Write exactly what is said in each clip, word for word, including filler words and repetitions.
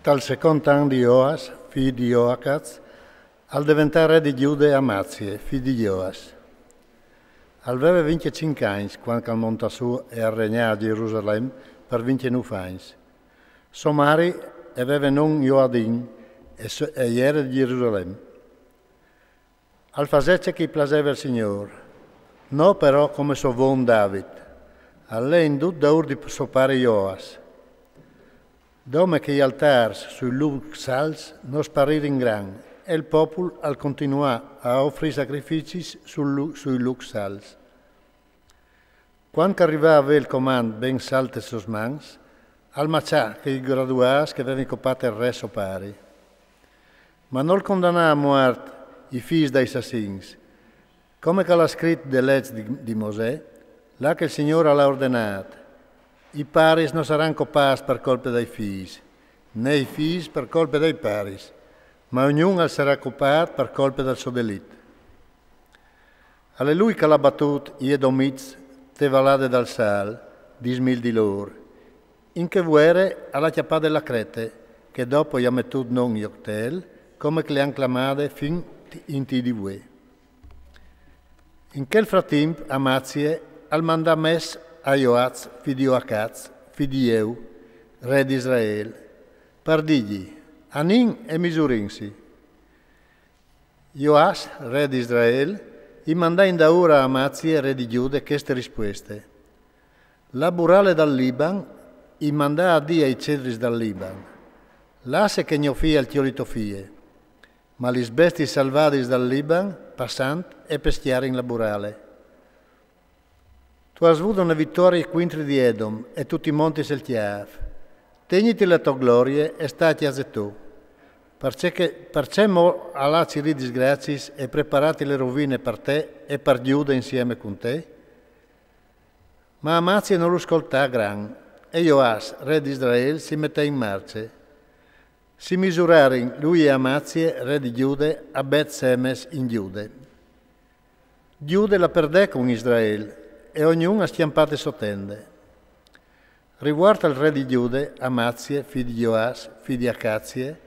Tal secont an di Joas, fi di Joacaz, al deventà re di Giude Amazie, fi di Joas. Al veve vincjecinc agns quand che al montà sù e al regnà a Gjerusalem par vincjenûf agns. So mari e veve non Joadin e, so, e jere di Gjerusalem. Al fasè ce che i plaseve al Signôr, no però come so von David, al lè in dut daûr di so pari Joas. Dome che i altârs sui lûcs alts no sparirin gran, e il popul al continuà a ofrî sacrificis sul lu-, sui lûcs alts. Quand che al rivà a vê il comant ben salt tes sôs mans, al maçà chei graduâts che a vevin copât il re so pari. Ma nol condanà a muart i fîs dai sassins, come che al à scrit de leç di, di Mosè, là che il Signôr al à ordenât: I paris no saran copâts par colpe dai fîs, né i fîs par colpe dai paris, ma ognun al sarà copât par colpe dal so delit. Al è lui che al à batût i Edomits te valade dal Sal, dismil di lôr. In chê vuere al à cjapade la Crete, che dopo i à metût non Joctel, come che le àn clamade fin in dì di vuê. In chel fratimp Amazie al mandà mès a Joas, fi di Joacaz, fi di Jeu, re di Israel, par dîgji: Anìn e misurinsi. Joas, re di Israel, i mandà indaûr a Amazie, re di Giude, cheste rispueste: La burale dal Liban i mandà a dî ai cedris dal Liban: Lasse che gno fi al cjoli tô fie. Ma lis bestiis salvadis dal Liban, passant, e pescjarin la burale. Tu âs vude une vitorie cuintri di Edom, e tu ti montis al cjâf. Tegniti la tô glorie e sta a cjase tô. Parcè che, parcè mo al à cirît disgraciis e preparât la rovine par te e par Giude insiemi cun te? Ma Amazie no lu scoltà gran, e Joas, re di Israel, si metè in marce. Si misurarin lui e Amazie, re di Giude, a Bet-Semes in Giude. Giude la perdè cun Israel, e ognun al scjampà te sô tende. Rivuart al re di Giude, Amazie, fi di Joas, fi di Acazie,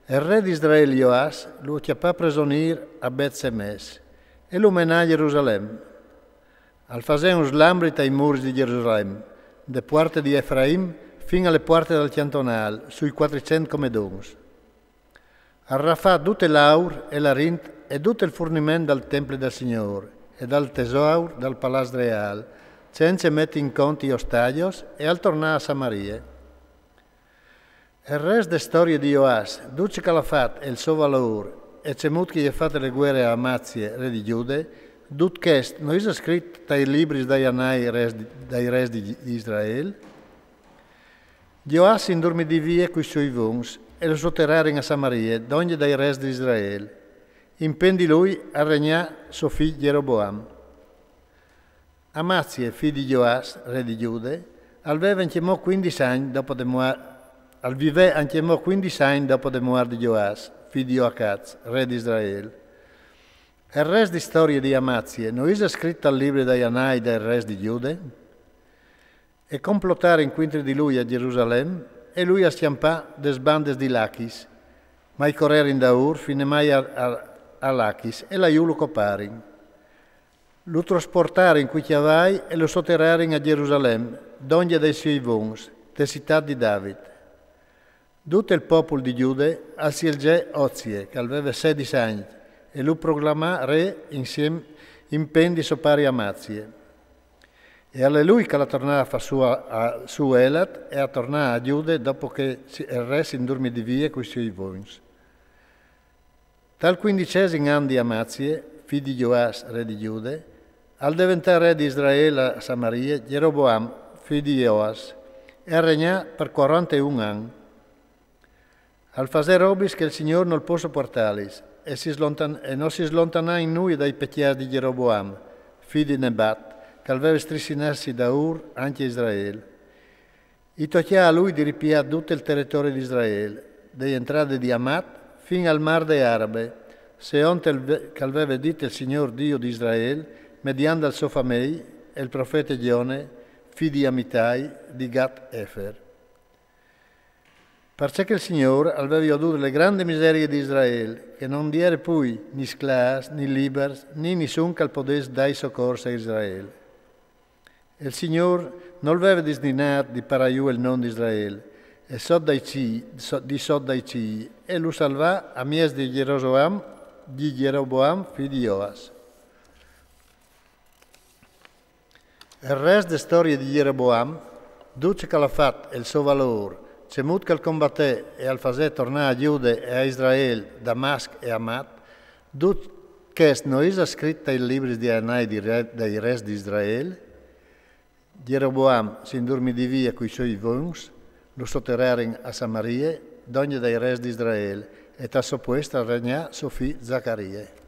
e il re di Israel Joas lu cjapà presonîr a Bet-Semes, e lu menà a Gjerusalem. Al fasè un slambri tai mûrs di Gjerusalem, de puarte di Efraim fin a le puarte dal cjantonâl, sui cuatricent comedons. Al rafà dut l'aur e l'arint e dut il furniment dal templi dal Signôr e dal tesaur dal palaç reâl, cence meti in cont i ostagjos, e al tornà a Samarie. E il rest de storie di Joas, dut ce che al à fat e il so valour, e cemût che i à fate le vuere a Amazie, re di Giude, dut chest no isal scrit tai libris dai anai res di, dai res di, di Israel? Joas si indurmidì vie cui siei vons, e lu soterarin a Samarie, dongje dai res di Israel. Impendi lui al regnà so fi Gjeroboam. Amazie, fi di Joas, re di Giude, al veve ancjemò cuindis agns dopo de muar-, al vivè ancjemò cuindis agns dopo de muart di Joas, fi di Joacaz, re di Israel. E il rest di storie di Amazie no isal scrit tal libri dai anai dai res di Giude? E complotarin cuintri di lui a Gjerusalem, e lui al scjampà des bandes di Lachis, ma i corerin daûr finemai a, a, a Lachis, e lajù lu coparin. Lu trasportarin cui cjavai e lu soterarin a Gjerusalem, dongje dai siei vons, te citât di David. Dut il popul di Giude al sielzè Ozie, che al veve sedis agns, e lu proclamà re insiem, impendi so pari Amazie. E al è lui che al à tornât a fâ sù a, a, sù Elat e al tornà a Giude dopo che si, il re si indurmidì vie cui siei vons. Tal cuindicesim an di Amazie, fi di Joas, re di Giude, al deventà re di Israel a Samarie Gjeroboam, fi di Joas, e al regnà par cuaranteun an. Al fasè robis che il Signôr nol pò sopuartâlis, e si slontan-, e no si slontanà in nuie dai pecjâts di Gjeroboam, fi di Nebat, che al veve strissinât sì daûr ancje Israel. I tocjà a lui di ripiâ dut il teritori di Israel, de jentrade di Amat fin al mâr de Arabe, seont il ve-, che al veve dit il Signôr Diu di Israel, mediant dal so famei, il profete Gjone, fi di Amitai, di Gat-Efer. Parcè che il Signôr al veve jodût le grande miserie di Israel, che no 'nd jere pui ni sclâfs, ni libars, ni nissun che al podès dâi socors a Israel. E il Signôr nol veve disdinât di parâ jù il non di Israel, e sot dai cîi, so- di sot dai cîi, e lu salvà a mieç di Jeroboam, di Jeroboam, fi di Joas. Il rest de storie di Jeroboam, dut ce che al à fat e il so valôr, cemût che al combatè e al fasè tornâ a Jude e a Israel, Damasc e Amat, dut chest no isal scrit tai libris di anai di re- dai res di Israel? Jeroboam si indurmidì via cui soi vons, lu soterrarin a Samarie, dongje dai res di Israel, e tal so puest al regnà so fi Zacarie.